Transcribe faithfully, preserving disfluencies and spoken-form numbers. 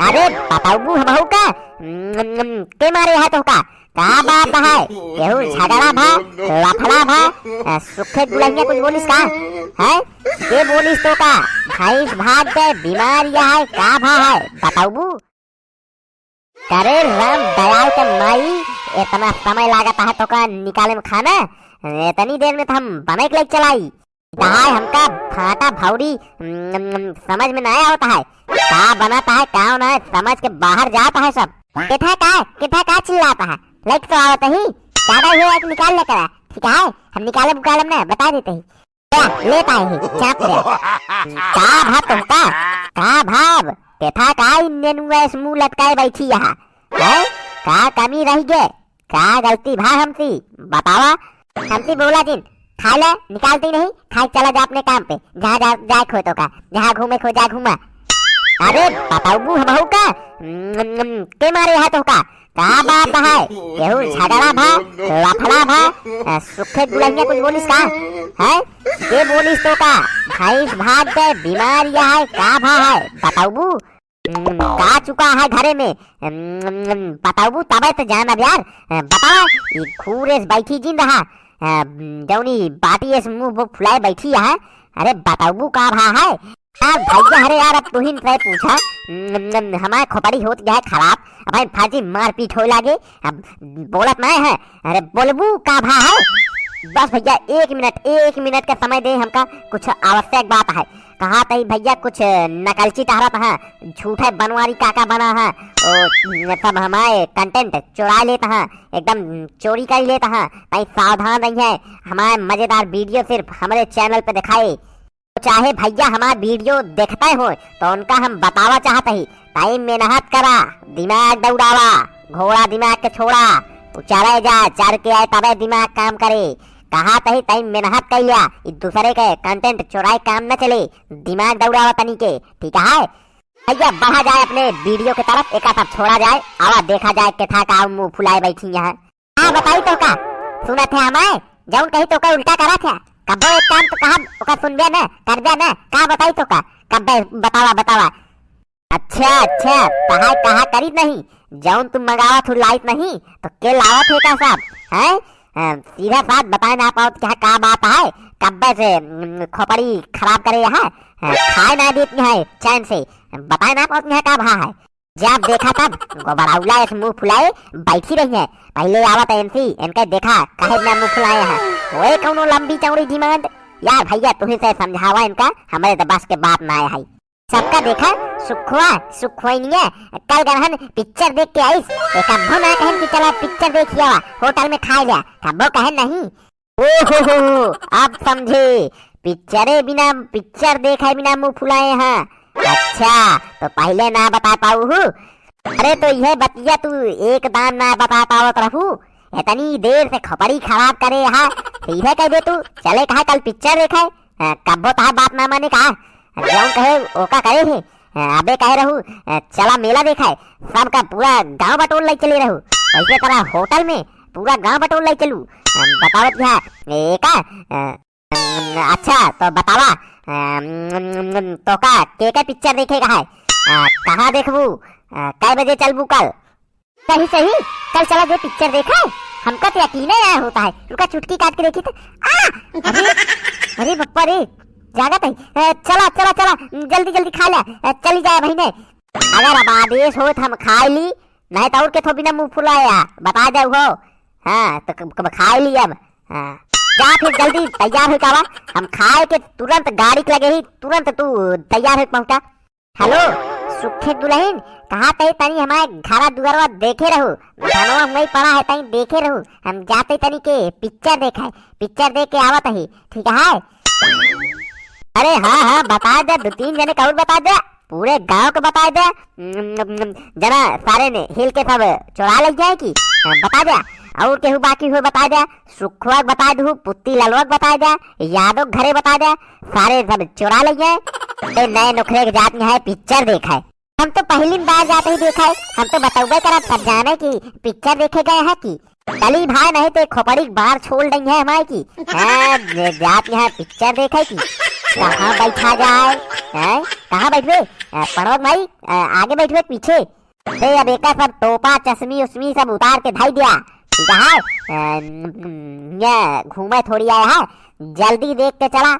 अरे, बताउबू हमहू का? उम, उम, के मारे है तोहका? का बात है? केहू झगड़ा भा, लफड़ा भा, अ, सुखे दुलहिया कुछ बोलिस का? हैं? के बोलिस तोहका? भैंस भाग गए, बीमार या है, का भा है? बताउबू? करे राम दयाल के माई, इतना समय लागत है तोका निकाले में खाना? इतनी देर में तो हम बने के लिए चलाई। कहा है हमका भाटा भौरी, उम, उम, समझ में ना आवत है। का बनत है, का ना है, समझ के बाहर जात है सब। किथा का, किथा का चिल्लात है? लाइट तो आवत ही, ज्यादा हुआ एक निकाल ले करा, ठीक है? हम निकाले बुकाले में ना, बता देते ही। ले, ले पाए ही, चाप ले। का भा तुमका? का भाव? किथा का इन्ने नुआ इस मुंह लटकाए बैठी यहाँ? हैं? का कमी रह गए? का गलती भा हमसी? बतावा। हमसी बोला जिन, खाए ले, निकालती नहीं, खाए चला जा अपने काम पे, जहाँ जा, जाए खो तोका, जहाँ घूमे खो जा घूमा। अरे, बताउबू हमहू का? उम, उम, के मारे है तोहका? का बात है? केहू झगड़ा भा, लफड़ा भा, अ, सुखे दुलहिया कुछ बोलिस का? हैं? के बोलिस तोका? भैंस भाग गए, बीमार या है, का भा है? बताउबू? उम, का चुका है घरे में? उम, उम, बताउबू तबे तो जानब यार। अ, बतावा, ई घूर एस बैठी जिन रहा, अ, जौनी बाटी एस मुंह वो फुलाए बैठी है। अरे बताउबू का भा है? यार भैया, अरे यार, अब तुहिन से पूछा, उम, उम, हमार खोपड़ी होत गया है खराब, अब भाई फर्जी मारपीट होए लागे, अब बोलत नहीं है। अरे बोलबू का भा है? बस भैया, एक मिनट, एक मिनट का समय दे हमका, कुछ आवश्यक बात है। कहा तई भैया, कुछ नकलची टहरत है, झूठे बनवारी काका बना है, ओ, सब हमारे content चुरा लेत है, एकदम चोरी कर लेत है, तई सावधान रही है। हमारे मजेदार video सिर्फ हमारे channel पे दिखाए। चाहे भैया हमार video देखते हो तो उनका हम बतावा चाहत ही, तई मेहनत करा, दिमाग दौड़ावा, घोड़ा दिमाग के छोड़ा, उ चरे जा, चर के आए तबे दिमाग काम करे। कहा तही तई मेहनत कर लिया, इ दूसरे के content चोराए काम न चले, दिमाग दौड़ावा तनी के, ठीक है? भैया बढ़ा जाए अपने video के तरफ, एका सब छोड़ा जाए, आवा देखा जाए केथा का मुंह फुलाए बैठी यहाँ। का बताई तोका? सुनत है हमारे, जौन कही तोका उल्टा करत है। कब्बो एक काम तो कहा, ओका सुनबे न, करबे न, का बताई तोका? कब्बे बतावा, बतावा। अच्छा, अच्छा, तहार कहा करी नहीं, जौन तुम मंगावत हो लाइत नहीं, तो के लावत है का सब? हैं? अ, सीधा साथ बताए ना पावत कि हाँ, का बात है? कब्बे से, उम, खोपड़ी खराब करे यहाँ, अ, खाए ना देत है चैन से, बताए ना पावत यहाँ का भा है? जब देखा तब गोबराउला ऐसे मुंह फुलाए बैठी रही है। पहले आवत एमसी, इनके देखा काहे ना मुंह फुलाए हैं। ओए कौनो लंबी चौड़ी demand? यार भैया, तुही से समझावा इनका, हमरे तो बस के बात ना है। सबका देखा सुखवा, सुखवैनिया कल गरहन picture देख के आइस, एक अब्बो ना कहन कि चला picture देख आवा, hotel में खाए लिया, कब्बो कहन नहीं। ओहो हो हो, अब समझे, पिक्चरे बिना, पिक्चर देखे बिना मुंह फुलाए हैं। अच्छा, तो पहले ना बता पाऊ हूँ? अरे तो यह बतिया तू एक दाम ना बता पावत रहू, इतनी देर से खोपड़ी खराब करे यहाँ, सीधे कह दे तू, चले कहा कल पिक्चर देखे? हाँ, कब्बो तहा बात ना माने का? जौन कहे ओका करे है। हाँ, अबे कहे रहू, अ, चला मेला देखाए, सबका पूरा गांव बटोर लाई चले रहू। वैसे तरह होटल में पूरा गांव बटोर लाई चलू। अ, बतावत यहाँ, ए, का? अ, अच्छा, तो बतावा, अ, तोका के के पिक्चर देखे का है? अ, कहाँ देखबू? अ, कै बजे चलबू कल? सही, सही, कल चला जे पिक्चर देखे, हमका तो यकीन ही आया होता है। रुका, चुटकी काट के देखी तो, आ! अरे, अरे बप्पा रे, जागत है। ए, चला, चला, चला, जल्दी, जल्दी खा ले, ए, चली जाए बहिने। अगर अब आदेश हो तो हम खाए ली, नहीं तो और के थो बिना मुंह फुलाया, बता दे हो। हाँ, तो क-, क-, खाए ली अब। हाँ, जा फिर जल्दी तैयार हो जावा, हम खाए के तुरंत गाड़ी के लगे ही, तुरंत तू तैयार हो पहुंचा। हेलो, सुखे दुलहिन, कहा तई तनी हमारे घरा दुआरवा देखे रहू, धनवा हुआई पड़ा है, तनी देखे रहू, हम जाते तनी के पिक्चर देखे, पिक्चर देख के आवत ही, ठीक है? अरे हाँ, हाँ, बता दे, दो तीन जने का और बता दे, पूरे गांव को बता दे, जना सारे ने हिल के सब चुरा ले जाए की, हाँ, बता दे, और केहू बाकी हुए बता दे, सुखवा के बता दू, पुत्ती ललवा के बता दे, यादव के घरे बता दे, सारे सब चुरा ले गए। ए नए नोखरे के जात में है पिक्चर देखे। हम तो पहली बार जाते ही देखा है, हम तो बतौबे करब सब जाने की पिक्चर देखे गए हैं कि। चली भाई, नहीं तो खोपड़ी के बाहर छोड़ देंगे हमारे की। हाँ, जे जात में है पिक्चर देखे की। कहाँ बैठा जाए? हैं? कहाँ बैठबे? अ, पढ़वक माई, अ, आगे बैठबे कि पीछे? दे, अब एका सब टोपा, चश्मी उश्मी सब उतार के धई दिया, ठीक है? अ, ये घूमे थोड़ी आया है, जल्दी देख के चला,